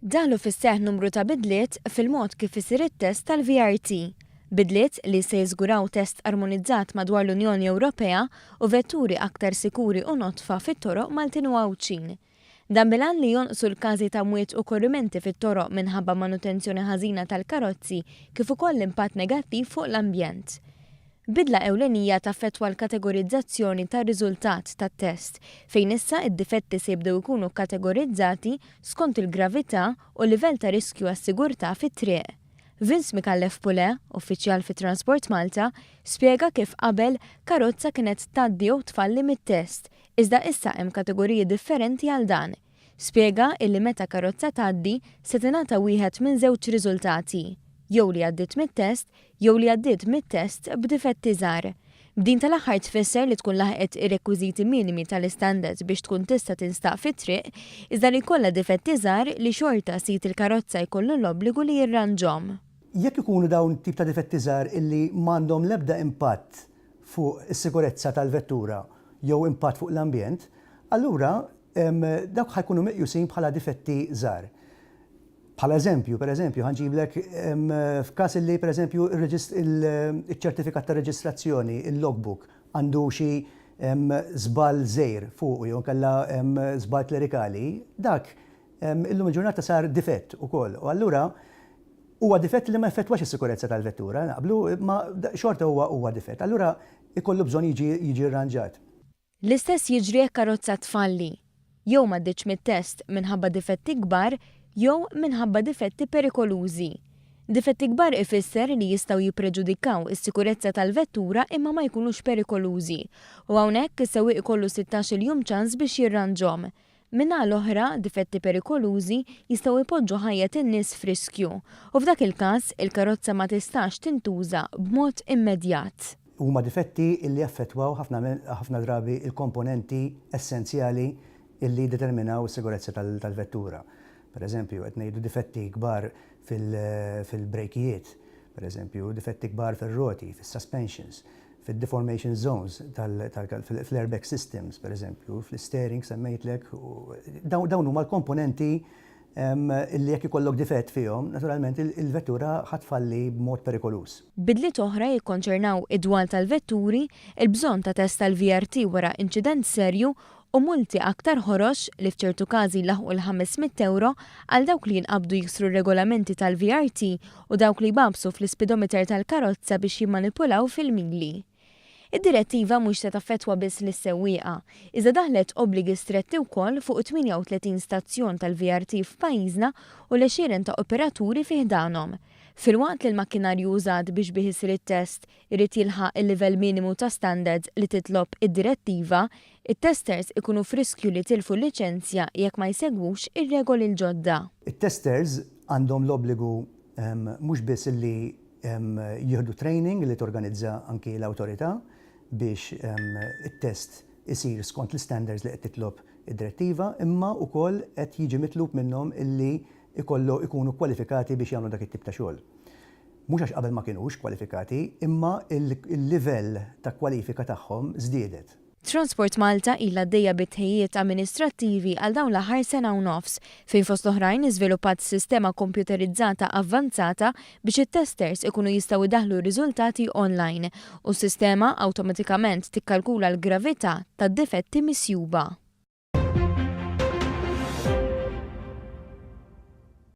Daħlu fis-seħħ numru ta' bidliet fil-mod kif isir it-test tal-VRT. Bidliet li se jiżguraw test armonizzat madwar l-Unjoni Ewropea u vetturi aktar sikuri u nodfa fit-toroq Maltin u Għawdxin. Dan bil-għan li jonqsu l-każi ta' mwiet u korrimenti fit-toroq minħabba manutenzjoni ħażina tal-karozzi kif ukoll l-impatt negattiv fuq l-ambjent. Bidla ewlenija taffettwa l-kategorizzazzjoni tar-riżultat tat-test, fejn issa d-difetti se jibdew ikunu kkategorizzati skont il-gravità u l-livell ta' riskju għas-sigurtà fit-triq. Vince Micallef Pulè, uffiċjal fi Transport Malta, spjega kif qabel, karozza kienet tgħaddi jew tfalli mit-test, iżda issa hemm kategoriji differenti għal dan. Spjega illi meta karozza tgħaddi, se tingħata wieħed minn żewġ riżultati, jew li għaddiet mit-test jew li għaddiet mit-test b'difetti żgħar. B'din tal-aħħar tfisser li tkun laħqet ir-rekwiżiti minimi tal-istandards biex tkun tista' tinstaq fit-triq, iżda li jkollha difetti żgħar li xorta sid il-karozza jkollu l-obbligu li jirranġhom. Jekk ikunu dawn tip ta' difetti żgħar illi m'għandhom l-ebda impatt fuq is-sikurezza tal-vettura jew impatt fuq l-ambjent, allura dawk ħa jkunu meqjusin bħala difetti żgħar. Bħala eżempju, per eżempju, ħa nġiblek f'każ li per eżempju iċ-ċertifikat ta' reġistrazzjoni, il-logbook, għandu xi żball żgħir fuqu jew inkella żball klerikali, dak illum il-ġurnata sar difett ukoll. U allura huwa difett li ma jeffettwax is-sikurezza tal-vettura, naqblu, imma xorta huwa difett. Allura ikollu bżonn jiġi rranġat. L-istess jiġri jekk karozza tfalli, jew m'għaddietx mit-test minħabba difetti kbar jew minħabba difetti perikolużi. Difetti kbar ifisser li jistgħu jippreġudikaw is-sikurezza tal-vettura imma ma jkunux perikolużi u hawnhekk is-sewwieq ikollu sittax-il jum ċans biex jirranġhom. Min-naħa l-oħra, difetti perikolużi jistgħu jpoġġu ħajjet in-nies f'riskju u f'dak il-każ, il-karozza ma tistax tintuża b'mod immedjat. Huma difetti li jaffettwaw ħafna ħafna drabi l-komponenti essenzjali li jiddeterminaw is-sigurezza tal-vettura. Per eżempju, qed ngħidu difetti kbar fil-brejkijiet, per eżempju, difetti kbar fir-roti, fis-suspensions, fid-deformation zones fl-airbag systems, per eżempju, fl-steering semmejtlek, dawn huma l-komponenti li jekk ikollok difett fihom, naturalment il-vettura ħa tfalli b'mod perikoluż. Bidliet oħra jikkonċernaw id-dwal tal-vetturi, il-bżonn ta' test tal-VRT wara inċident serju u multi aktar ħorox, li f'ċertu każi jlaħħqu l-500 ewro, għal dawk li jinqabdu jiksru r-regolamenti tal-VRT u dawk li jbagħbsu fl-ispidometer tal-karozza biex jimmanipulaw fil-mili. Id-direttiva mhux se taffettwa biss lis-sewwieqa, iżda daħlet obbligi stretti wkoll fuq 38 stazzjon tal-VRT f'pajjiżna u l-għexieren ta' operaturi fi ħdanhom. Filwaqt li l-makkinarju użat biex bih isir it-test irid jilħaq il-livell minimu ta' standards li titlob id-direttiva, it-testers ikunu f'riskju li jitilfu l-liċenzja jekk ma jsegwux ir-regoli l-ġodda. It-testers għandhom l-obbligu mhux biss li jieħdu training li torganizza anki l-awtorità biex it-test isir skont l-istandards li qed titlob id-direttiva, imma wkoll qed jiġi mitlub minnhom illi jkollu jkunu kwalifikati biex jagħmlu dak it-tip ta' xogħol. Mhux għax qabel ma kinux kwalifikati, imma l-livell ta' kwalifika tagħhom żdiedet. Transport Malta ilha għaddejja bit-tħejjijiet amministrattivi għal dawn l-aħħar sena u nofs, fejn fost l-oħrajn iżviluppat sistema kompjuterizzata avvanzata biex it-testers ikunu jistgħu jdaħħlu r-riżultati online u s-sistema awtomatikament tikkalkula l-gravità tad-difetti misjuba.